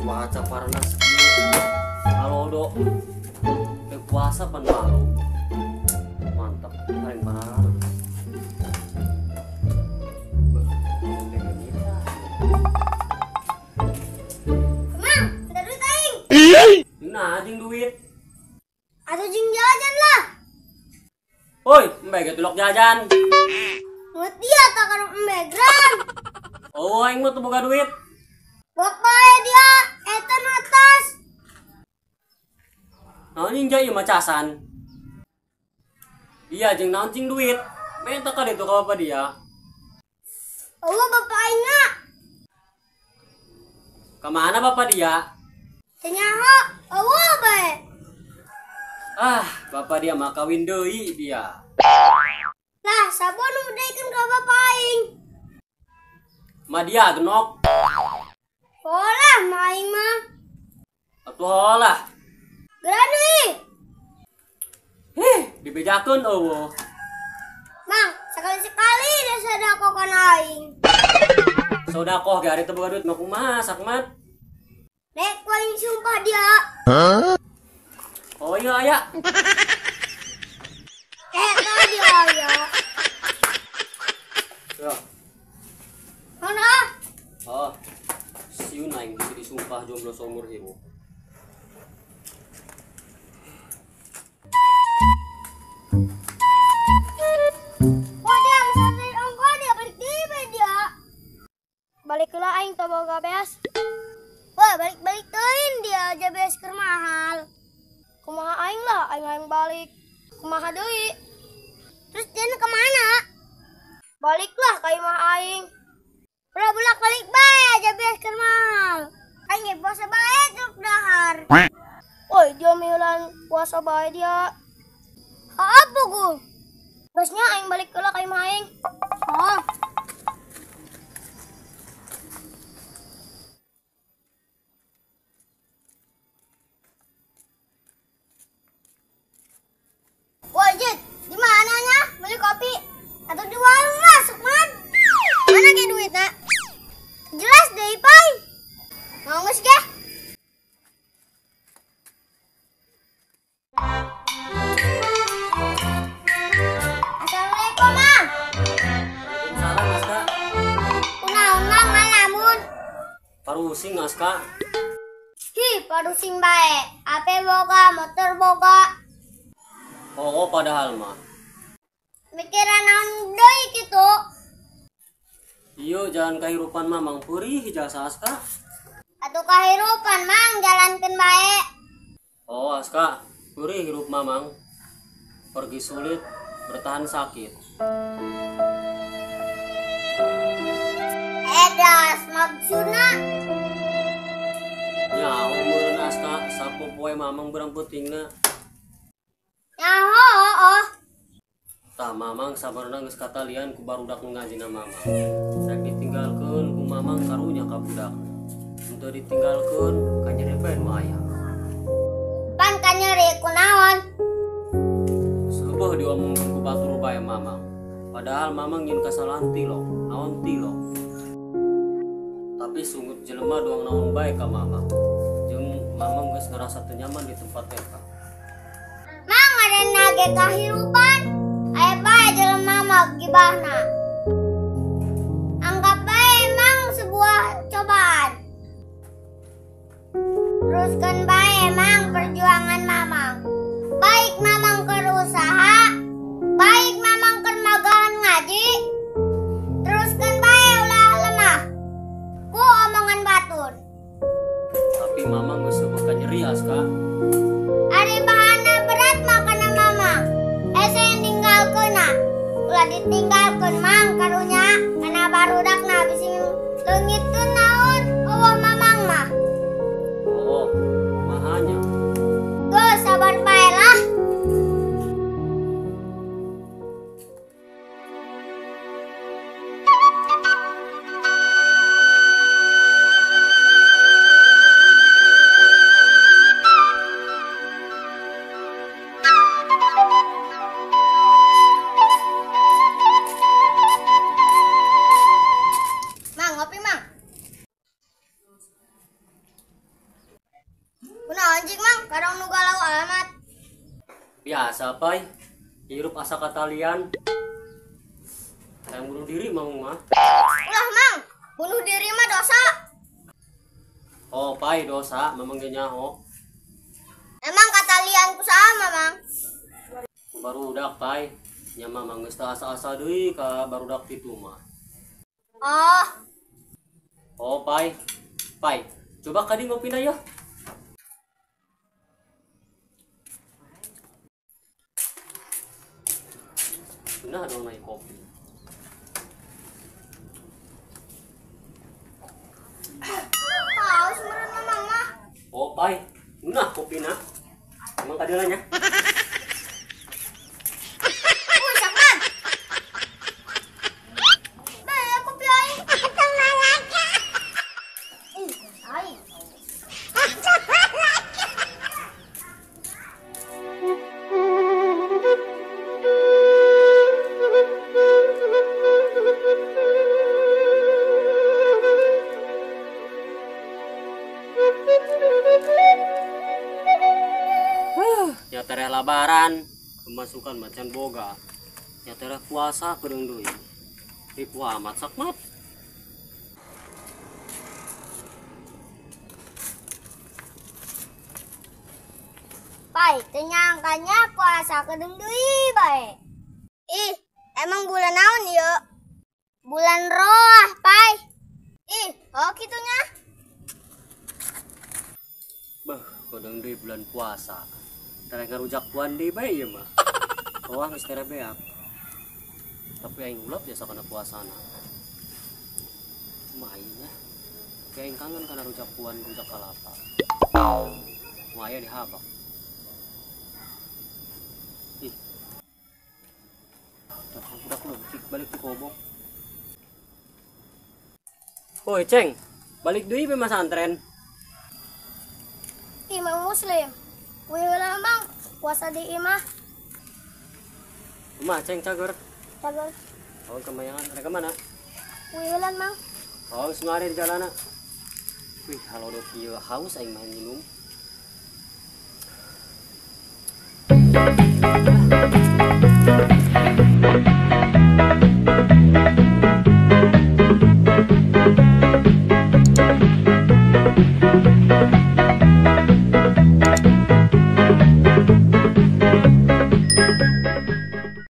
Cuaca panas kieu. Halodo. Puasa pan malu. Mantap, paling mahal. Mang, ada duit aing. Nah, jeung duit. Atuh jeung jajan lah. Woi, embe ge tulok jajan. Ngut dia tak karo embe gram. Oh, aing mah teu boga duit. Bapak dia eta na tas. Naon jeung jaya mah casan. Iya jeung naon cing duit. Minta ka ditu ka bapak dia. Oh, bapak aing na. Ka mana bapak dia? Teu nyaho, eueuh bae. Ah, bapak dia mah kawin deui dia. Lah, sabon nu daekeun ka bapak aing. Ma dia genok. Holah ma aing mah. Atuh holah. Geura deui. Hih, dibejakeun eueuh. Mang, sekali-sekali dia sedekah kana aing. Sodakoh ge ari teu boga duit mah kumaha sakmat? Dek ku aing sumpah dia. Huh? Oh iya aya. Tadi aya. Ya. Mana? Oh. Siun aing bisa disumpah jomblo seumur hidup. Wah dia misalnya ongko dia balik di dia. Balik lah aing teu boga beas. Wah balik-balik teuing dia aja beas keur mahal. Kumaha aing lah, aing aing balik. Kumaha deui? Terus dia kemana? Baliklah ka imah aing. Ulah bolak-balik bae aja beas keur mahal. Aing ge puasa bae truk dahar. Oi, dia miulan puasa bae dia. Apa gu? Terusnya aing balik heula ka imah aing. Oh. Wah, Jit, di mananya? Beli kopi atau di warung masuk, man? Mana ge duitna? Jelas deh, Pai. Mau geus ge? Assalamualaikum, Mang. Waalaikumsalam, Aska. Kunaon, Mang, ngalamun? Parusing, Aska. Hi, parusing bae. HP boga, motor boga. Oh, padahal mah. Mikiran naon deui kitu? Iyo, jalan kahirupan mamang purih jasa Aska. Atuh kahirupan mang jalankeun bae. Oh, Aska, purih hirup mamang. Pergi sulit, bertahan sakit. Edas maksudna. Ya, umurun Aska, sapu poe mamang berang peutingna. Nyaho, oh. Tah mamang sabarna geus katalian ku barudak nu ngajina mamang. Rek ditinggalkeun ku mamang karunya ka budak. Henteu ditinggalkeun kanyeri bae nu aya. Pan kanyeri kunaon? Seueuh diomongkeun ku batur bae mamang. Padahal mamang nyin kasalahan tilok, naon tilok. Tapi sungut jelema doang naon bae ka mamang. Jeung mamang geus ngarasa teu nyaman di tempat eta. Mang ngaranna ge kahirupan. Aya bae jelema mah gibahna. Anggap bae mang sebuah cobaan. Teruskan bae mang perjuangan mamang. Baik mamang keur usaha, baik mamang keur magahan ngaji. Teruskan bae ulah lemah ku omongan batur. Tapi mamang geus seueuh kanyeri Aska. Ari bahana berat mah kana mamang. Ese yang ninggalkeunna. Ulah ditinggalkeun mang karunya kana barudakna bisi leungitkeun naon eueuh mamang mah. Oh, mahanya. Geus sabar bae lah. Mang, ngopi, Mang. Kunaon cik Mang, kadang nu galau amat. Biasa pai, hirup asa katalian. Hayang bunuh diri Mamang mah. Ulah Mang, bunuh diri mah dosa. Oh pai dosa, Mamang ge nyaho. Emang katalian ku saha Mamang? Barudak pai, nya Mamang geus teu asa-asa deui ka barudak kitu mah. Oh. Oh pai, pai, coba kadi ngopina ya. Nah, dong naik kopi. Haus meureun Mamang mah. Oh pai, nah kopi nah. Emang kadieunya? Wih, sakman. Bae kopi aing. Ih, aing. Ya tereh labaran pemasukan macan boga. Ya tereh puasa kedeung deui. Ripuh amat sakmat. Pai, teu nyangkanya puasa kedeung deui bae. Ih, emang bulan naon ieu? Bulan roah, Pai. Ih, oh kitu nya. Beuh, kedeung deui bulan puasa. Tereh ngarujak puan deui bae ieu mah. Roah geus tereh beak. Tapi aing ulap biasa kana puasana. Kumaha ieu nya? Tapi aing kangen kana rujak puan, rujak kalapa. Kumaha aya dihabak. Ih. Tah budak leutik balik ti kobong. Oi, Ceng, balik deui be masantren. Ih, Mang Muslim. Wih heula Mang, puasa di imah. Kumaha Ceng cager? Cager. Oh, kemayangan rek mana? Wih heula Mang. Oh, geus ngare di jalana. Wih, halodo kieu haus aing mah minum.